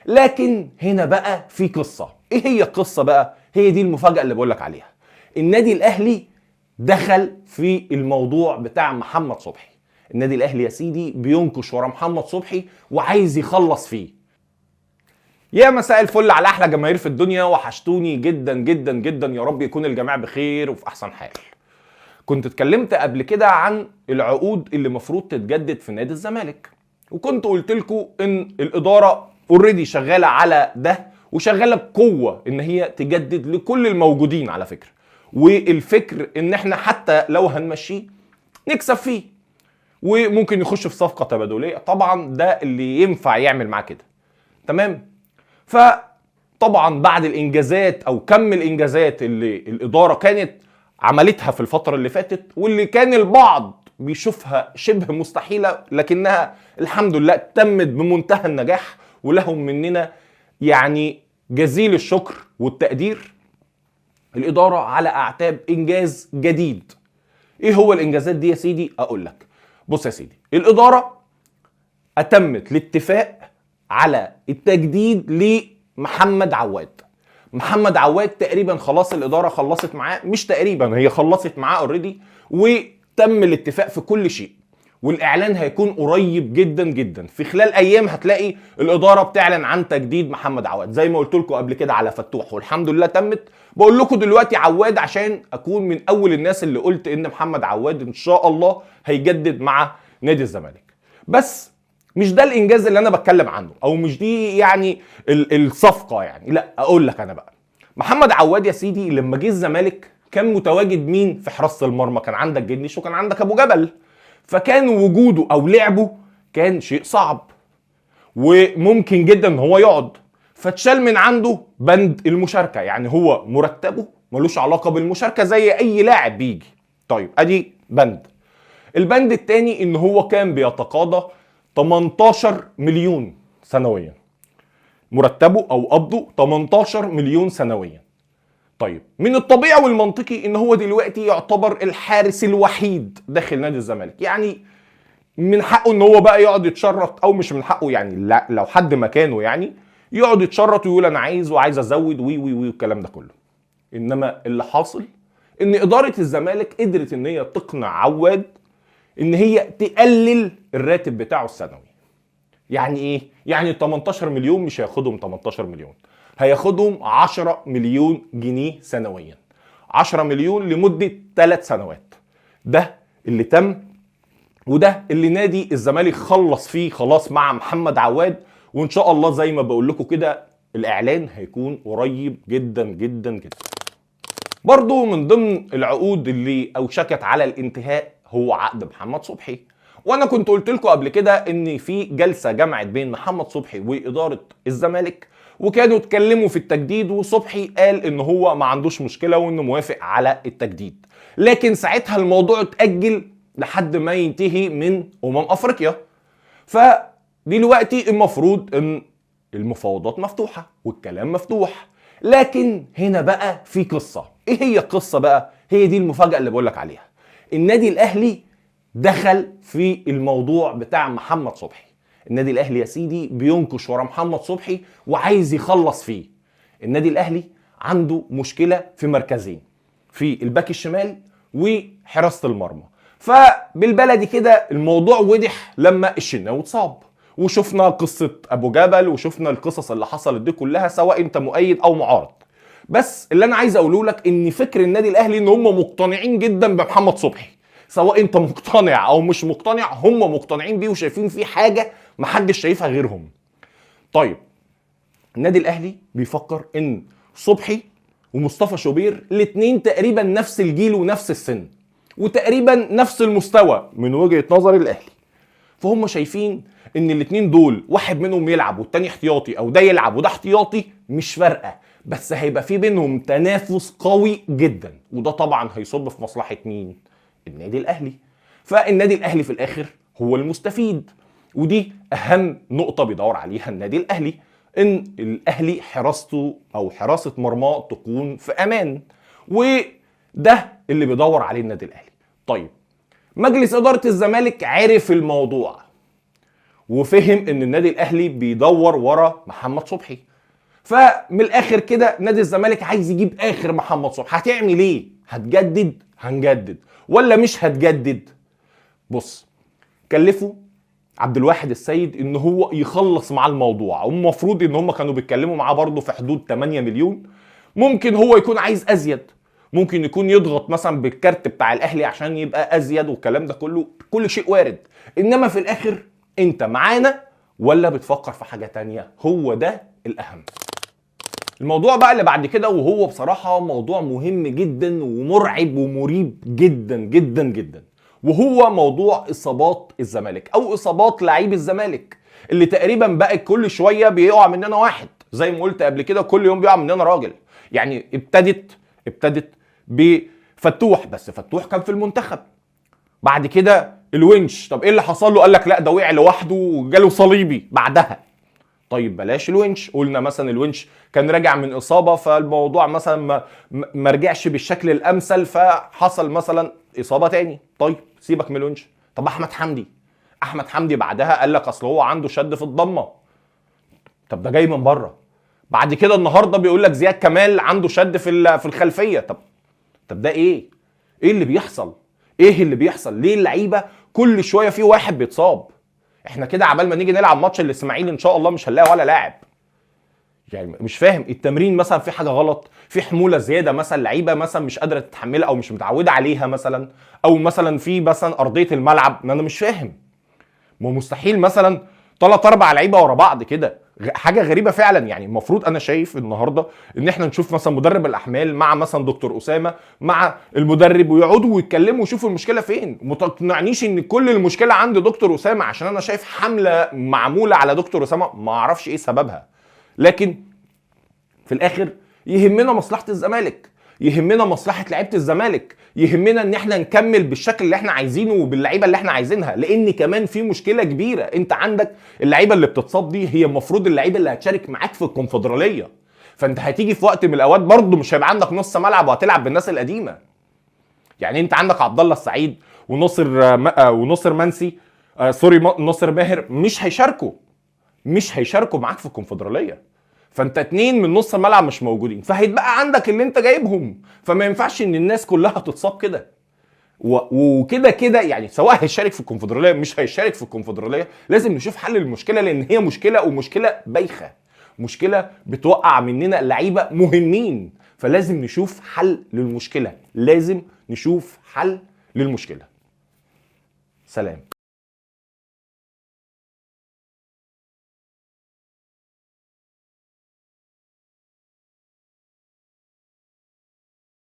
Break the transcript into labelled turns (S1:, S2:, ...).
S1: لكن هنا بقى في قصة. ايه هي القصة بقى؟ هي دي المفاجاة اللي بقولك عليها. النادي الاهلي دخل في الموضوع بتاع محمد صبحي. النادي الاهلي يا سيدي بينكش ورا محمد صبحي وعايز يخلص فيه. يا مساء الفل على احلى جماهير في الدنيا، وحشتوني جدا جدا جدا. يا رب يكون الجميع بخير وفي احسن حال. كنت اتكلمت قبل كده عن العقود اللي المفروض تتجدد في نادي الزمالك، وكنت قلت لكم ان الادارة already شغالة على ده وشغالة بقوة ان هي تجدد لكل الموجودين على فكرة. والفكر ان احنا حتى لو هنمشيه نكسب فيه، وممكن يخش في صفقة تبادليه. طبعا ده اللي ينفع يعمل معاه كده، تمام. فطبعا بعد الانجازات او كم الانجازات اللي الادارة كانت عملتها في الفترة اللي فاتت، واللي كان البعض بيشوفها شبه مستحيلة، لكنها الحمد لله تمت بمنتهى النجاح، ولهم مننا يعني جزيل الشكر والتقدير. الادارة على اعتاب انجاز جديد. ايه هو الانجازات دي يا سيدي؟ اقول لك. بص يا سيدي، الادارة اتمت الاتفاق على التجديد لمحمد عواد. محمد عواد تقريبا خلاص الادارة خلصت معاه، مش تقريبا، هي خلصت معاه already، وتم الاتفاق في كل شيء، والاعلان هيكون قريب جدا جدا. في خلال ايام هتلاقي الادارة بتعلن عن تجديد محمد عواد، زي ما قلت لكم قبل كده على فتوح، والحمد لله تمت. بقول لكم دلوقتي عواد عشان اكون من اول الناس اللي قلت ان محمد عواد ان شاء الله هيجدد مع نادي الزمالك. بس مش ده الانجاز اللي انا بتكلم عنه، او مش دي يعني الصفقة يعني. لا، اقول لك انا بقى، محمد عواد يا سيدي لما جه الزمالك كان متواجد مين في حراسة المرمى؟ كان عندك جنش وكان عندك ابو جبل، فكان وجوده او لعبه كان شيء صعب، وممكن جدا ان هو يقعد، فاتشال من عنده بند المشاركة. يعني هو مرتبه ملوش علاقة بالمشاركة زي اي لاعب بيجي. طيب ادي بند. البند الثاني ان هو كان بيتقاضى 18 مليون سنويا، مرتبه او قبضه 18 مليون سنويا. طيب من الطبيعي والمنطقي ان هو دلوقتي يعتبر الحارس الوحيد داخل نادي الزمالك، يعني من حقه ان هو بقى يقعد يتشرط، او مش من حقه يعني، لا لو حد مكانه يعني يقعد يتشرط ويقول انا عايز وعايز ازود وي وي وي والكلام ده كله. انما اللي حاصل ان ادارة الزمالك قدرت ان هي تقنع عواد ان هي تقلل الراتب بتاعه السنوي. يعني ايه؟ يعني 18 مليون مش هياخدهم 18 مليون، هياخدهم 10 مليون جنيه سنويا، 10 مليون لمدة 3 سنوات. ده اللي تم، وده اللي نادي الزمالك خلص فيه خلاص مع محمد عواد. وان شاء الله زي ما بقول لكم كده الاعلان هيكون قريب جدا جدا جدا. برضو من ضمن العقود اللي اوشكت على الانتهاء هو عقد محمد صبحي. وانا كنت قلت لكم قبل كده ان في جلسة جمعت بين محمد صبحي وإدارة الزمالك، وكانوا اتكلموا في التجديد، وصبحي قال ان هو ما عندوش مشكلة وانه موافق على التجديد. لكن ساعتها الموضوع اتأجل لحد ما ينتهي من افريقيا. فدلوقتي المفروض ان المفاوضات مفتوحة والكلام مفتوح. لكن هنا بقى في قصة. ايه هي القصة بقى؟ هي دي المفاجأة اللي بقولك عليها. النادي الاهلي دخل في الموضوع بتاع محمد صبحي. النادي الاهلي يا سيدي بينكش ورا محمد صبحي وعايز يخلص فيه. النادي الاهلي عنده مشكلة في مركزين، في الباك الشمال وحراسة المرمى. فبالبلدي كده الموضوع وضح لما الشناوي اتصاب، وشفنا قصة ابو جبل، وشفنا القصص اللي حصلت دي كلها، سواء انت مؤيد او معارض. بس اللي انا عايز اقوله لك ان فكر النادي الاهلي ان هم مقتنعين جدا بمحمد صبحي، سواء انت مقتنع او مش مقتنع هم مقتنعين بيه وشايفين فيه حاجة محدش شايفها غيرهم. طيب النادي الاهلي بيفكر ان صبحي ومصطفى شوبير الاثنين تقريبا نفس الجيل ونفس السن وتقريبا نفس المستوى من وجهة نظر الاهلي، فهم شايفين ان الاثنين دول واحد منهم يلعب والتاني احتياطي، او ده يلعب وده احتياطي، مش فارقه، بس هيبقى في بينهم تنافس قوي جدا، وده طبعا هيصب في مصلحة مين؟ النادي الاهلي. فالنادي الاهلي في الاخر هو المستفيد، ودي اهم نقطة بيدور عليها النادي الاهلي، ان الاهلي حراسته او حراسة مرماه تكون في امان، وده اللي بيدور عليه النادي الاهلي. طيب مجلس ادارة الزمالك عرف الموضوع وفهم ان النادي الاهلي بيدور ورا محمد صبحي. فمن الاخر كده نادي الزمالك عايز يجيب اخر محمد صبحي. هتعمل ايه؟ هتجدد؟ هنجدد ولا مش هتجدد؟ بص، كلفوا عبد الواحد السيد ان هو يخلص مع الموضوع، والمفروض ان هم كانوا بيتكلموا معاه برضه في حدود 8 مليون. ممكن هو يكون عايز ازيد، ممكن يكون يضغط مثلا بالكارت بتاع الاهلي عشان يبقى ازيد والكلام ده كله، كل شيء وارد. انما في الاخر انت معانا ولا بتفكر في حاجة تانية؟ هو ده الاهم. الموضوع بقى اللي بعد كده، وهو بصراحة موضوع مهم جدا ومرعب ومريب جدا جدا جدا، وهو موضوع اصابات الزمالك او اصابات لعيب الزمالك اللي تقريبا بقى كل شوية بيقع مننا واحد. زي ما قلت قبل كده كل يوم بيقع مننا راجل. يعني ابتدت بفتوح، بس فتوح كان في المنتخب. بعد كده الونش، طب ايه اللي حصل له؟ قال لك لا ده وقع لوحده وجاله صليبي بعدها. طيب بلاش الونش، قلنا مثلا الونش كان راجع من اصابه، فالموضوع مثلا ما رجعش بالشكل الامثل، فحصل مثلا اصابه تاني. طيب سيبك من الونش. طب احمد حمدي، احمد حمدي بعدها قال لك اصل هو عنده شد في الضمة. طب ده جاي من بره. بعد كده النهارده بيقول لك زياد كمال عنده شد في الخلفية. طب ده ايه؟ ايه اللي بيحصل؟ ايه اللي بيحصل؟ ليه اللعيبة كل شوية في واحد بيتصاب؟ احنا كده عبال ما نيجي نلعب ماتش الاسماعيلي ان شاء الله مش هنلاقي ولا لاعب. يعني مش فاهم، التمرين مثلا في حاجة غلط، في حمولة زيادة مثلا، لعيبة مثلا مش قادرة تتحملها او مش متعوده عليها مثلا، او مثلا في مثلا ارضية الملعب. ما انا مش فاهم، ما مستحيل مثلا 3-4 لعيبة ورا بعض كده، حاجة غريبة فعلا. يعني المفروض انا شايف النهارده ان احنا نشوف مثلا مدرب الاحمال مع مثلا دكتور اسامة مع المدرب، ويقعدوا ويتكلموا ويشوفوا المشكلة فين. ما تقنعنيش ان كل المشكلة عند دكتور اسامة، عشان انا شايف حمله معمولة على دكتور اسامة ما اعرفش ايه سببها. لكن في الاخر يهمنا مصلحة الزمالك، يهمنا مصلحة لعيبة الزمالك، يهمنا ان احنا نكمل بالشكل اللي احنا عايزينه وباللعيبه اللي احنا عايزينها. لان كمان في مشكلة كبيرة، انت عندك اللعيبة اللي بتتصاب دي هي المفروض اللعيبة اللي هتشارك معاك في الكونفدراليه، فانت هتيجي في وقت من الاوقات برضه مش هيبقى عندك نص ملعب وهتلعب بالناس القديمة. يعني انت عندك عبد الله السعيد وناصر منسي، sorry ناصر ماهر، مش هيشاركوا معاك في الكونفدراليه. فانت 2 من نص الملعب مش موجودين، فهيتبقى عندك اللي انت جايبهم. فما ينفعش ان الناس كلها تتصاب كده وكده كده. يعني سواء هيشارك في الكونفدراليه مش هيشارك في الكونفدراليه، لازم نشوف حل للمشكلة، لان هي مشكلة، ومشكلة بايخة، مشكلة بتوقع مننا لعيبة مهمين. فلازم نشوف حل للمشكلة، لازم نشوف حل للمشكلة. سلام.